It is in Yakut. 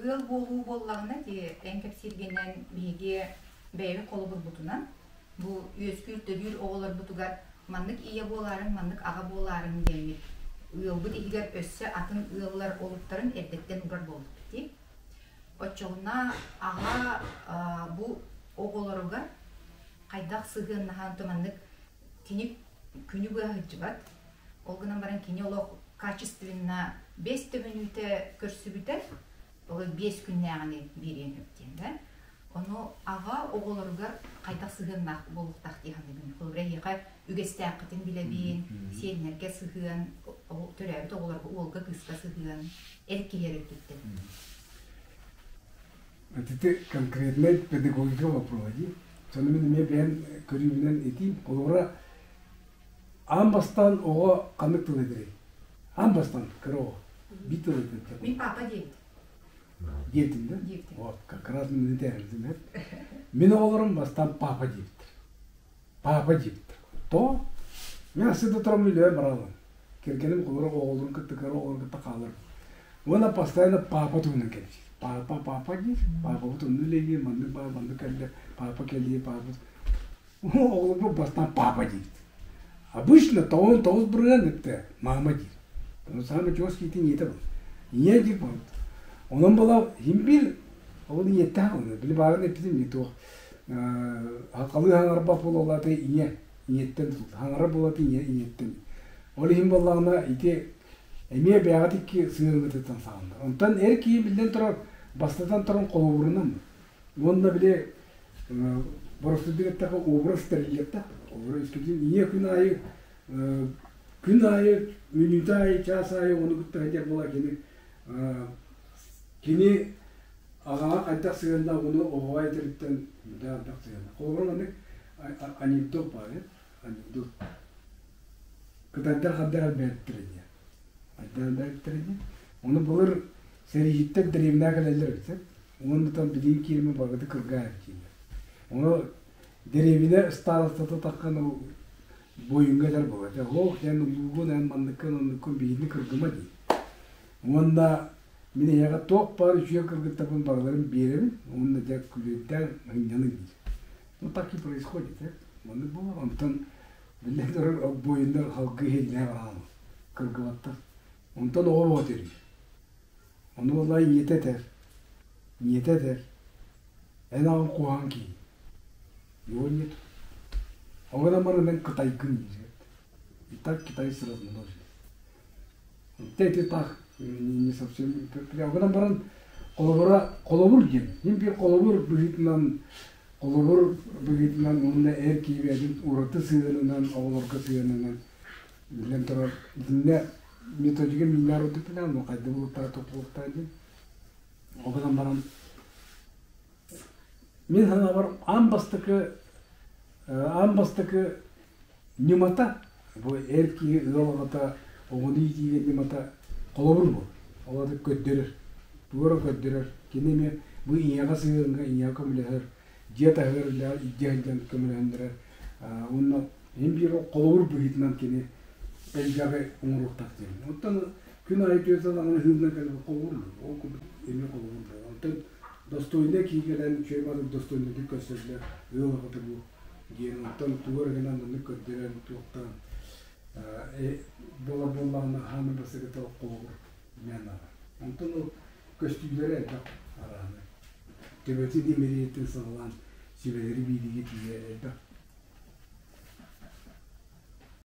Ыал буолуу буоллаҕына дии, эн кэпсииргинэн биһиги бэйэбит холобурбутунан бу үөскүүр-төрүүр оҕолорбутугар маннык ийэ буолаарыҥ, маннык аҕа буолаарыҥ диэммит ыалбыт иһигэр өссө атын ыаллар олуктарын эрдэттэн угар буолбуппут дии. Оччоҕуна аҕа бу оҕолоругар хайдах сыһыаннаһан то маннык кини күнү быһа сылдьыбат. Ол гынан баран кини олох качественно 5 төбөнүүтэ көрсүбүтэ, ол 5 күннээҕини биэриэн сөп диэн да. Ону аҕа оҕолоругар хайдах сыһыаннаах буолуохтаах дии саныыбын. Холобура, эһиэхэ үгэстээххитин билэбин, сиэннэргэ сыһыан, төрөөбүт оҕолорго уолга кыыска сыһыан, эр киһи эрэ өттүттэн. Ити конкретнай педагогика вопроһа дии. Сону мин эмиэ бэйэм көрүүбүнэн этиим. Холобура, аан бастаан оҕо ханнык тыл этэрий? Аан бастаан кыра оҕо. Биир тыл этэр. Мин папа диэбит. Диэбитим да? Диэбитим. Вот, как раз мин этэрим. Мин оҕолорум бастаан папа диэбиттэр. Папа диэбиттэр. То мин ассыда туран үлэбэр бараллар. Кэргэним холоро оҕолорун кытта кыра оҕолорун кытта хаалар. Уонна постоянно папа туһунан кэпсиир. Папа, папа диир. Папабыт онно үлэлиир, маннык баар, маннык кэллэ, папа кэлиэ, папа. Оҕолорбут бастаан папа диибит. Обычно 99% это мама диир. Потому самый жесткий ийэтэ был. Ийэ диир буолбут. Онон була иһин биир ол ийэттээх оны. Били баарын эппитим не туох Хахалыы хаҥарбат буолаллаата ийэ, ийэттэн тутулла. Хаҥарар буолата ийэ, ийэттэн. Ол иһин буоллаҕына ити эмиэ бэйэҕит икки сыһыаҥҥытыттан саҕаланар. Онтон эр киһи биллэн турар бастатан туран холобурунан уонна били боростуйдук эттэххэ образ тэриллиэхтээх. Образ исключительно ийэ күн аайы күн аайы мүнүүтэ аайы чаас аайы ону кытта сылдьар буола кини кини Аҕаҕа хайдах сыһыаннаах ону оҕоҕо этэриттэн мындаа элбэх сыһыаннаах. Холобура маннык анекдот баар ээ, анекдот. Кытайдар ханна элбээбиттэр инньэ. Хайдах элбээбиттэр инньэ. Ону былыр сэрииһиттэр дэриэбинэҕэ кэлэллэр эбит сөп. Уонна там билигин киирмэ барыта кыргаа эбит дииллэр. Ону дэриэбинэ старостата таххан ол буойуҥҥа этэр буолар. Дьэ, ох, эн улуугун, эн манныккын, оннуккун биһигини кыргыма дии. Уонна мин эйиэхэ туох баар үчүгэй кыргыттарбын барыларын биэрэбин уонна дьэ күлүөрдээн ынньаныҥ диир. Ну так и происходит, э? Маннык буолар. Онтон биллэн турар буойуннар халгыы иһиллээх араалар кыргыбаттар. Онтон оҕо оҕо төрүүр. Ону буоллаҕа ийэтэ этэр. Ийэтэ этэр. Эн аҕаҥ куһаҕан киһи. Его нет. Ол гынан баран эн кытайгын диир. И так китайцы размножились. Ити так не совсем гынан баран холобура холобур диэн мин биир холобур быһыытынан холобур быһыытынан уонна эр киһи ураты сыһыанынан оҕолорго сыһыанынан биллэн турар итиннэ методика миннаар ордук но хайда булуктара топпулуктара диэн ол гынан баран мин санаабар аан бастакы аан бастакы ньымата бу эр киһи ыал аҕата оҕону иитиигэ ньымата холобур буолар. Ол аата көрдөрөр. Туора көрдөрөр. Кини эмиэ бу ийэҕэ сыһыаҥҥа ийэҕэ көмөлөһөр, дьиэ таһыгар үлэҕэ илдьэ сылдьан көмөлөһүннэрэр. Уонна иһин биир холобур быһыытынан кини элбэҕи оҥоруохтаах диэн. Оттон күн аайы түөрт аҕаны ыһыылынан кэлбит холобур ол курдук эмиэ холобур буолар. Онтон достойнай киһи кэлэн үчүгэй баҕайытык достойнайдык көрсөллөр ыал аҕата бу диэн онтон тугу эрэ гынан маннык көрдөрөн туохтаан буолар буоллаҕына хаана бастакыта холобур мээн ааҕар. Онтон ол көстүүлэрэ элбэх арааһынай. Төбөтүн имириэтин саҕалаан сүбэлэри бииригэ тиийэ элбэх.